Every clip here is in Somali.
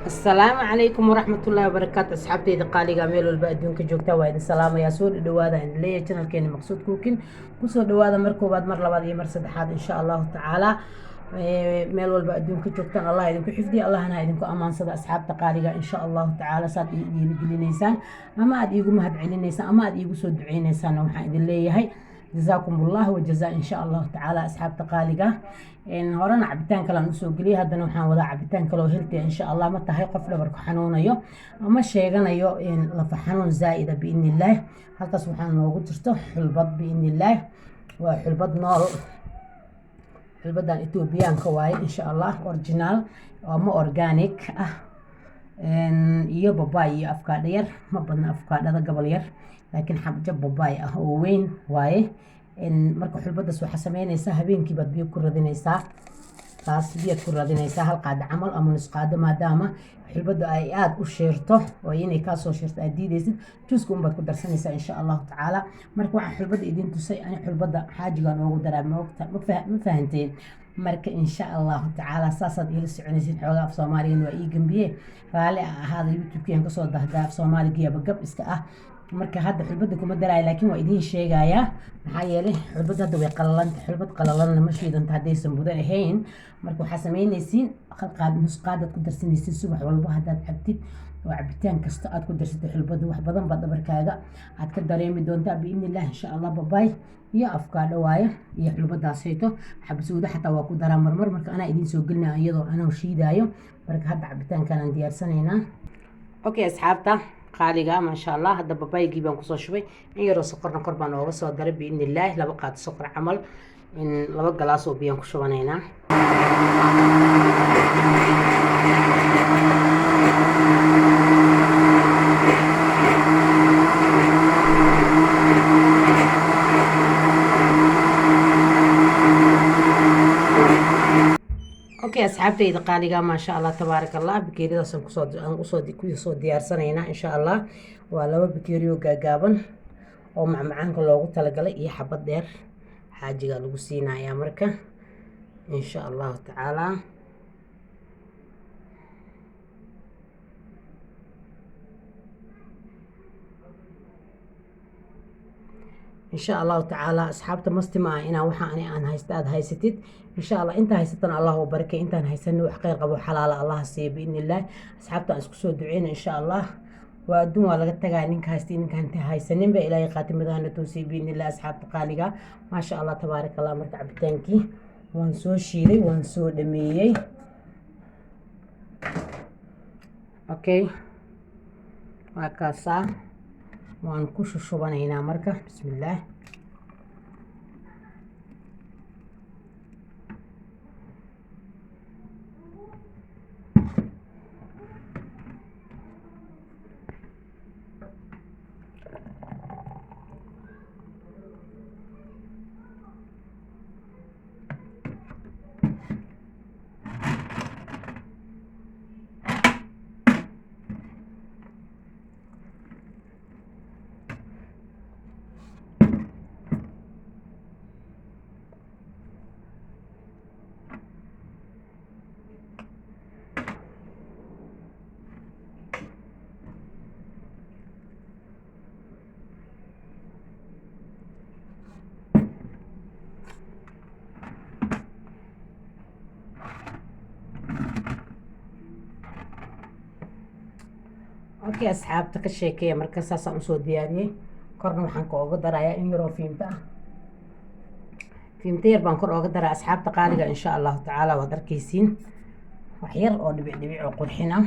Asalaamu calaykum waraxmatullaahi wabarakaatu. Asxaabteyda qaaliga, meel walba adduunka joogta, waa idin salaamayaa. Soo dhawaada idin leeyahay channelkeena Maqsuud Cooking. Kusoo dhawaada mar koowaad, mar labaad iyo mar saddexaad, insha Allahu tacaala. Meel walba adduunka joogtaan, Allah idinku xifdiya, Allahna idinku amaansada. Asxaabta qaaliga, insha Allahu tacaala, saad ii dhiirigelinaysaan ama aad iigu mahad celinaysaan ama aad iigu soo duceynaysaan, waxaan idin leeyahay jazaakum Allah wajazaa, insha Allahu tacaala. Asxaabta qaaliga, horena cabitaan kale aan usoo geliyay, haddana waxaan wadaa cabitaan kale oo healthy, insha Allah. Ma tahay qof dhabarku xanuunayo ama sheeganayo lafa xanuun zaa'ida? Biidni illaah, halkaas waxaa noogu jirto xulbad. Biidni illaah, waa xulbad nool. Xulbadan Etoobiyaanka waaye, insha Allah, original ama organic ah, iyo babaay iyo afkaadho yar. Ma badna afkaadhada, gobol yar, laakiin xabjab babaay ah oo weyn waaye. Marka xulbadaas waxaa sameynaysaa, habeenkii baad biyo ku radinaysaa. Taas biyaad ku radinaysaa, hal qaado camal ama nus qaado, maadaama xulbadda ay aada u shiirto oo inay kaasoo shiirto aad diidaysid. Juuska unbaad ku darsanaysaa, insha Allahu tacaala. Marka waxaan xulbadda idin tusay, ani xulbadda xaajigan oogu daraa. Maogta? Ma fahanteen? Marka insha Allahu tacaala saasaad iila soconaysid. Xoogaa af Soomaaligan waa ii gambiye, raalli a ahaada. YouTube-kian kasoo dahdaa, af Soomaaligiiyaba gab iska ah. Marka hadda xulbadda kuma daraayo, laakiin waa idiin sheegayaa. Maxaa yeelay xulbadda hadda way qalalanta. Xulbad qalalanna ma shiidanta haddaysan budan ahayn. Marka waxaa sameynaysiin, qalqaad nusqaadaad ku darsanaysiin subax walbo. Haddaad cabtid oo cabitaan kasta aad ku darsatay xulbadda, wax badan baad dhabarkaaga aad ka dareemi doontaa, biidni illah, insha Allah. Babaay iyo afkaadho waayo iyo xulbadaasayto. Xabasuudo xataa waa ku daraa marmar. Marka anaa idiin soo gelinaya iyadoo anoo shiidaayo. Marka hadda cabitaankanaan diyaarsanaynaa. Okay, asxaabta qaaliga, maasha Allah, hadda babaygii baan kusoo shubay. In yaroo sokorna kor baan ooga soo daray, biidni illaah. 2 qaado sokor camal, in 2 galaas oo biyaan ku shubanaynaa. Okay, asxaabtayda qaaliga, maasha Allah, tabaaraka Allah, bakeeriyadaasaan kusoo aan usoo kusoo diyaarsanaynaa, insha Allah. Waa 2 bakeeriyo gaagaaban oo macmacaanka loogu talagalay iyo xabad dheer, xaajigaa lagu siinayaa. Marka insha Allahu tacaala, insha Allahu tacaala, asxaabta, masti ma ah inaa waxa ani aan haysta aada haysatid. Insha Allah, intaa haysatana Allah u barakay, intaan haysanin wax kheyr qabo xalaala Allah siiyo, biidni illah. Asxaabta, aan isku soo duceyna, insha Allah. Waa adduun, waa laga tagaa. Ninka haystay, ninkaan haysaninba, Ilaahay qaatimadahana toosiyo, biidni illah. Asxaabta qaaliga, maasha Allah, tabaaraka Allah. Marka cabitaankii waan soo shiiday, waan soo dhameeyey. Okay, waa kaasaa, waan ku shushubanaynaa. Marka bismillaah. Okay, asxaabta, ka sheekeeya. Marka saasaan usoo diyaariyey. Korna waxaan ka oga darayaa in yaroo fiimto ah. Fiimto yar baan kor ooga daraa, asxaabta qaaliga, insha Allahu tacaala. Waad arkeysiin, wax yar oo dhibic dhibic oo qurxin ah.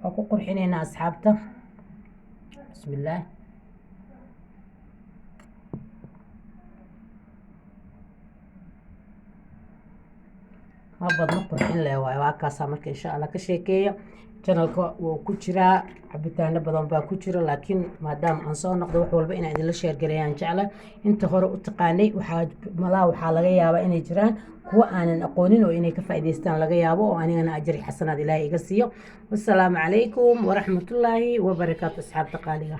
Waa ku qurxineynaa, asxaabta. Bismillaah. Ma badno, qurxin leh waaye. Waa kaasaa. Marka insha Allah ka sheekeeya, channelka wuu ku jiraa, cabitaano badan baa ku jira, laakiin maadaama aan soo noqdo, wax walba inaan idinla share gareeyaan jecla. Inta hore u taqaanay waxaa malaa, waxaa laga yaabaa inay jiraan kuwa aanan aqoonin oo inay ka faa'iidaystaan laga yaabo, oo anigana ajri xasanaad Ilaahay iga siiyo. Wassalaamu calaykum waraxmatullaahi wabarakaatu, asxaabta qaaliga.